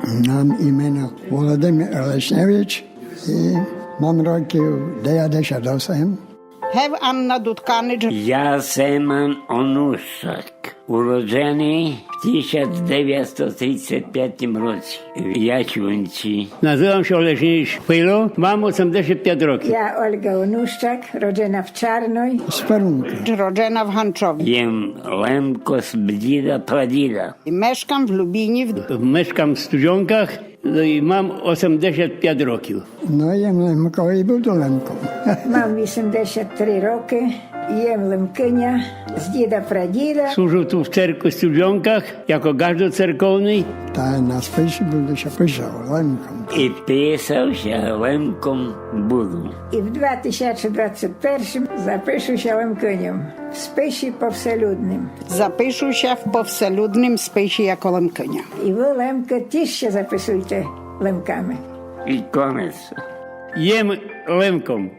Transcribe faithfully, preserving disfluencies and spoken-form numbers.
Мам імено Володимир Лешнєвич і мам років девятдесят осем. Гев Анна Дудканич. Я Семен Онущак, уродженый в тисяч девятсот тридцять пятім році в Ясюнці. Называм ся Олешнєвич Фило, мам осемдесят пять років. Я Ольга Онущак, роджена в Чарной. З Перунка. Роджена в Ганчові. Єм Лемко з діда прадіда. Мешкам в Любіні. В- Мешкам в Студзонках, но і мам осемдесят пять років. Но, єм Лемко і буду Лемком. Мам вісемдесят три рокы, єм Лемкыня з діда прадіда. Служу ту в церкви в Студзонках, яко ґаждоцерковный. Та на списі буду ся писав Лемком. І писав ся Лемком буду. І в два тисячі двадцять першім запишу ся Лемкыньом в списі повселюдным. Запишу ся в повселюдным списі яко Лемкыня. І вы, Лемкы, тіж ся записуйте Лемками. І конець. Єм Лемком.